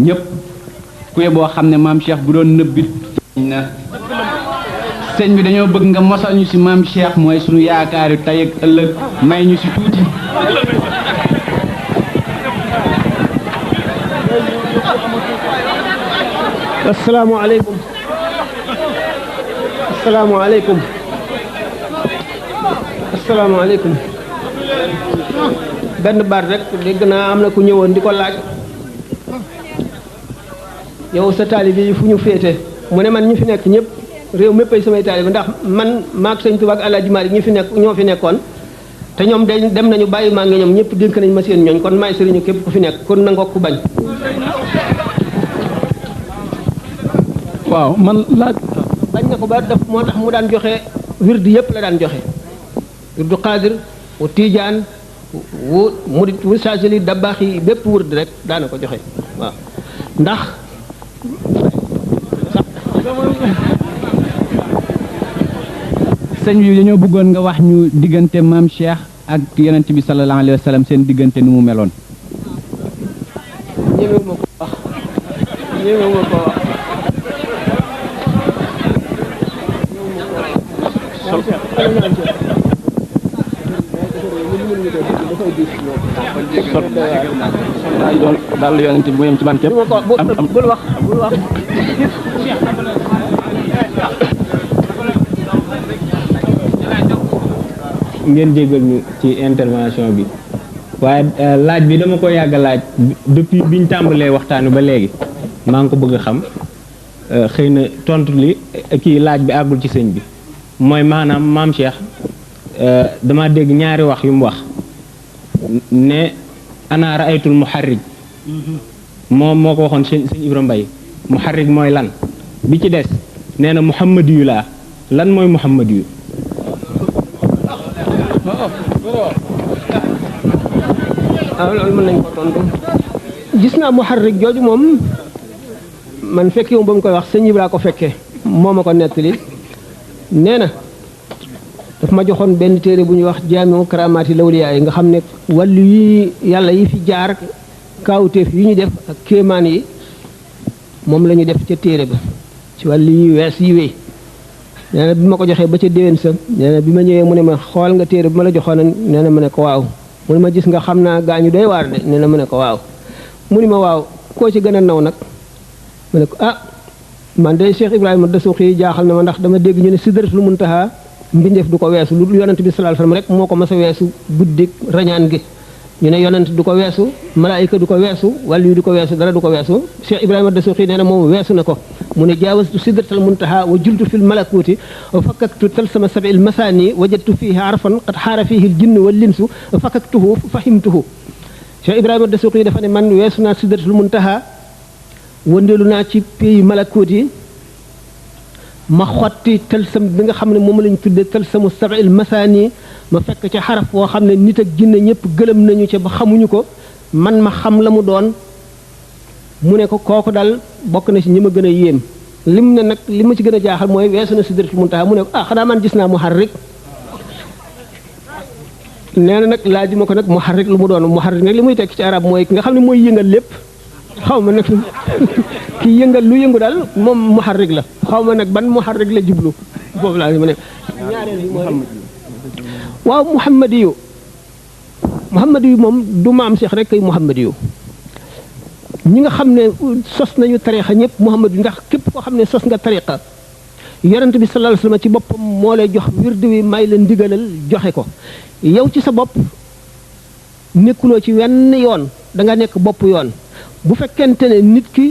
ñëpp ku ye boo xam ne maam Cheikh bu doon nëbbit feeñ na sëñ bi dañoo bëgg nga mosal ñu ci maam Cheikh mooy sunu yaakaar yu tey ak ëllëg may ñu ci tuuti. asalaamaaleykum asalaamaaleykum asalaamaaleykum benn baat rek dégg naa am na ku ñëwoon di ko laaj yow sa taalibe yi fu ñu féete mu ne man ñi fi nekk ñëpp réew mépp ay samay taalibe ndax man maag sëñ Tuubaa ak Alaaji Maalik ñi fi nekk ñoo fi nekkoon te ñoom dem nañu bàyyi maa ngi ñoom ñëpp dénk nañ ma seen ñooñ kon maay sëriñu képp ku fi nekk kon nangoo ku bañ. waaw man laaj bañ na ko ba def moo tax mu daan joxe wirdi yëpp la daan joxe wirdu xaadir wu tiijaan wu murit wu saasili dabaax yi bépp wirdi rek daana ko joxe waaw ndax sëñ bi dañoo bëggoon nga wax ñu diggante maam Cheikh ak yonent bi sallallahu alayhi wa sallam seen diggante nu mu meloon. ñemewuma ko wax ñemewuma ko wax daal yonent bi mu yem ci man képp bul wax ngeen jégal ñu ci intervention bi waaye laaj bi dama ko yàgg laaj depuis biñ tàmbalee waxtaanu ba léegi maa ngi ko bëgg a xam xëy na tontu li kii laaj bi àggul ci sëñ bi mooy maanaam maam Cheikh dama dégg ñaari wax yu mu wax ne ana raaytul muharrij moom moo ko waxoon sëñ Ibra Mbay muharrij mooy lan bi ci des nee na muhammad yu laa lan mooy muhammad yu waaw loolu mën nañ ko tontu gis naa muharrik jooju moom man fekki moom ba mu koy wax sëñ Ibra ko fekkee moo ma ko nettali nee na daf ma joxoon benn téere bu ñuy wax jaamiu karaamaati lawliyaa yi nga xam ne wàllu yi yàlla yi fi jaar kaawteef yi ñu def ak kéemaan yi moom la ñu def ca téere ba ci wàllu yi wees yi wéy nee na bi ma ko joxee ba ca déwén sa nee na bi ma ñëwee mu ne ma xool nga téere bi ma la joxoon nee na mu ne ko waaw mu ne ma gis nga xam naa gaañu doy waar de nee na mu ne ko waaw mu ne ma waaw koo ci gën a naw nag mu ne ko ah man de Cheikh Ibrahima Dasuuxi jaaxal na ma ndax dama dégg ñu ne Sidratul Muntaha mbindeef du ko weesu lu yonent bi sallallahu alayhi wasallam rek moo ko mas a weesu guddik rañaan gi ñu ne yonent du ko weesu malaayika du ko weesu wàllu yu du ko weesu dara du ko weesu Cheikh Ibrahima Dasuuxi nee na moom weesu na ko mu ne jaawastu sidratal muntaha wa jultu fil malakuuti wa fakkaktu talsama sabil masaani wajadtu fiihi arfan qad xaara fiihi al jinnu wal linsu wa fakkaktuhu fahimtuhu Cheikh Ibrahima Dasuuxi dafa ne man weesu naa sidratul muntaha wëndeelu naa ci pays malakuut yi ma xotti talsam bi nga xam ne moom lañ tudde talsamu sabil masaani ma fekk ca xaraf woo xam ne nit ak jinne ñëpp gëlëm nañu ca ba xamuñu ko man ma xam la mu doon mu ne ko kooku daal bokk na ci ñi ma gën a yéem lim ne nag li ma ci gën a jaaxal mooy weesu na sidratul muntaha mu ne ko ah xanaa man gis naa muharrik nee na nag laaj ma ko nag muharrik lu mu doon muharrik nag li muy tekki ci arab mooy ki nga xam ne mooy yëngal lépp xaw ma nag ki yëngal lu yëngu daal moom muharrik la xaw ma nag ban muharrik la jublu boobu laa ma ne ñaareel bi mooy waaw muhammadiyu moom du maam Cheikh rek kay muhammadiyu ñi nga xam ne sos nañu tariqa ñëpp muhammad ndax képp koo xam ne sos nga tariqa yonent bi sallallahu alayhi wasallam ci boppam moo lay jox wirdu wi may la ndigalal joxe ko yow ci sa bopp nekkuloo ci wenn yoon da nga nekk bopp yoon bu fekkente ne nit ki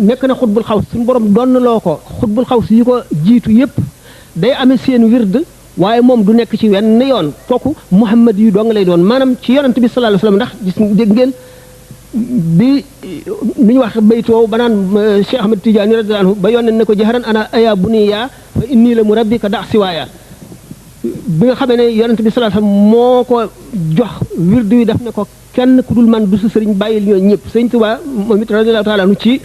nekk na xutbul xaws suñu borom donnaloo ko xutbul xaws yi ko jiitu yëpp day amee seen wird waaye moom du nekk ci wenn yoon kooku muhammad yu doo nga lay doon maanaam ci yonent bi sallallahu alayhi wasallam ndax gis dégg ngeen bi ni ñu wax baytoo ba naan Cheikh Ahmad Tidiane radiyallahu anhu ba yónnee ne ko jaharan ana aya buniya fa inni la murabbika da siwaaya bi nga xamee ne yonent bi sallallahu alayhi wasallam moo ko jox wirdu wi daf ne ko kenn ku dul man du sa sëriñ bàyyil ñoo ñëpp sëriñ Tuubaa moom it radiyallahu taala anhu ci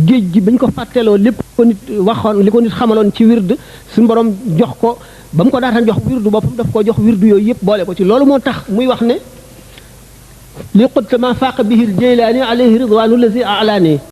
géej gi bañ ko fàtteloo lépp ko nit waxoon li ko nit xamaloon ci wird suñu borom jox ko ba mu ko daataan jox wirdu boppam daf ko jox wirdu yooyu yëpp boole ko ci loolu moo tax muy wax ne li qultu ma faaqa bihi al jaylaani alayhi ridwaanu lazi alaani